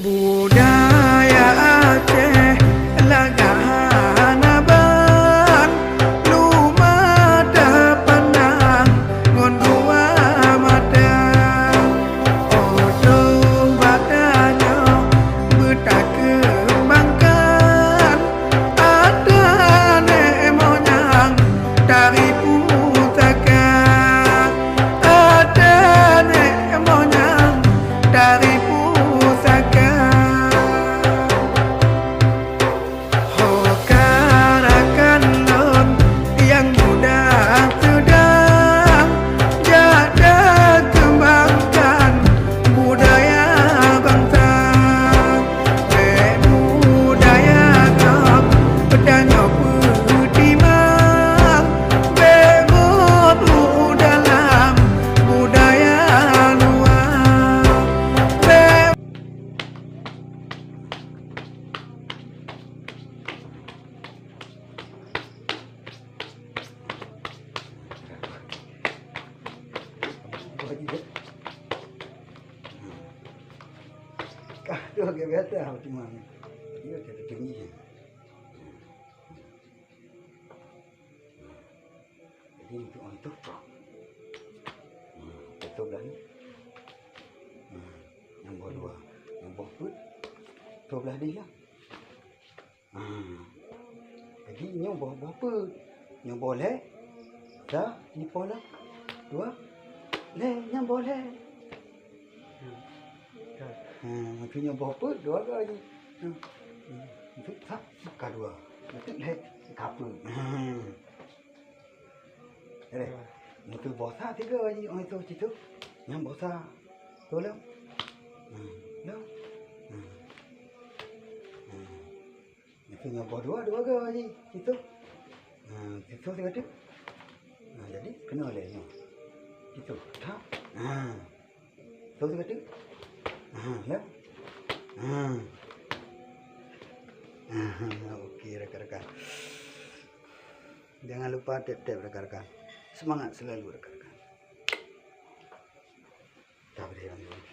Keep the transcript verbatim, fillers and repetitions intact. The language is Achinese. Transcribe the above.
Budaya Aceh lagak hana ban, lumah tapandang ngon dua mata. Otong bak tanyoe beutakeumbangkan, ata neuk monyang tari pusaka, ata neuk monyang tari pusaka. Ho ka rakan lôn nyang muda seudang, jak takeumbangkan budaya bansa. Bèk budaya gob tanyoe peutimang, bèk gob u dalam budaya luwa. Bèk Ka tu agak biasa cuma. Dia ada tinggi. Jadi untuk orang tu. Hmm, betul lah ni. Hmm, nyang boh dua, nyang boh peuet. Betul lah dia. Ha. Jadi nyoe boh, boh peuet. Nyoe boh lhèe. Sa, nyoe boh lhèe. Dua. Lhèe, nyoe boh lhèe. Ha, meusti nyoe boh peuet, dua ga jih. Ha. Untuk sa, ka dua. Untuk lhèe, ka peuet. Ha. Eh, meusti boh sa tiga jih, oh, itu, situ. Nyang boh sa. Tu lom. Ha, lom. Ha. Ha. Itu nyoe boh dua, dua ga jih. Situ. Ha, situ sigoe teuk. Ha, jadi keunoe lé nyoe. Situ. Tap. Ha. Situ sigoe teuk. Ha, ya. Ha. Ha, okey, rakan-rakan. Jangan lupa tap-tap, rakan-rakan. Semangat selalu, rakan-rakan. Dah boleh, rakan-rakan.